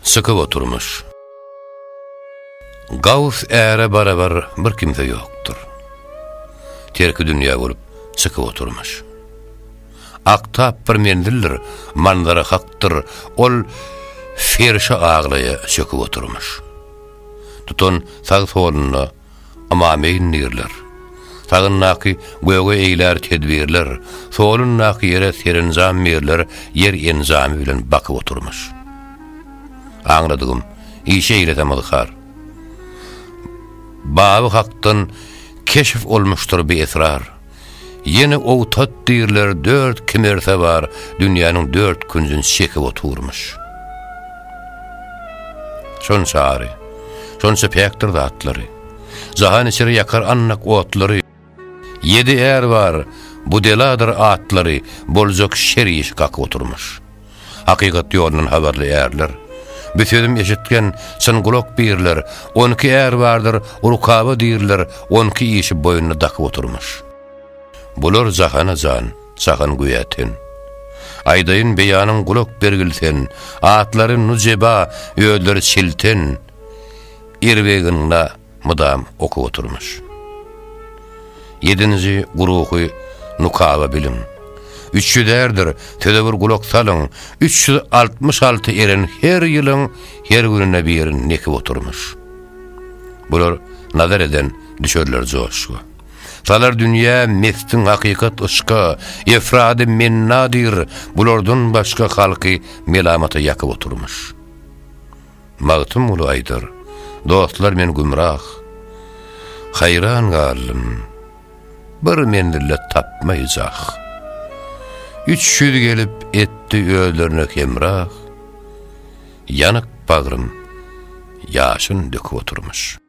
Çykyp oturmyş. Gaws äre barabar bir kimse ýokdur. Terki dünýä bolup çykyp oturmyş. Aktap bir menzildir, manzara hakdyr, ol ferşe aglaýa çöküp oturmyş. Tutan sag-solunda Ymameýin diýrler. Sagyndaky göge eýlär tedbirler, solundaky ýere serenjam berler, ýer enjamy bilen bakyp oturmyş. Aňladygym, işe eýlesem yzhar. Baby Hakdan keşf olmuşdyr bi esrar. Ýene owtat diýrler, dört kimerse bar, dünýäniň dört künjün çekip oturmyş. Şonça ary, şonça päkdir zatlary. Jahan içre ýakar annak otlary. Ýedi är bar, budeladyr atlary, boljak şer işi kakyp oturmyş. Hakykat ýolundan habarly ärler. Bu sözüm eşitgen çyn gulak birler, Onki är bardyr, rukaba diýrler, Onki işi boýnuna dakyp oturmyş. Bular jahana jan, jahan göýä ten. Aýdaýyn beýanyň gulak bergil sen, Atlary Nujeba, özleri çilten, Erbeginde mydam okyp oturmyş. Ýedinji guruhy Nukaba biliň. 300 ärdir, söze bir gulak salyň, 366 eren her ýylyň her gününe birin nekip oturmyş. Bular nazar eden düşerler joşga. Salar dünýä mestin hakykat yşka, Efrady menna diýr, bulardan başga halky melamata ýakyp oturmyş. Magtymguly aýdar, Dostlar men gümrah, Haýran galdym, bir menzilde tapmaý jah. 300 gelip etdi özlerine hemrah, Ýanyk bagrym ýaşyn döküp oturmyş.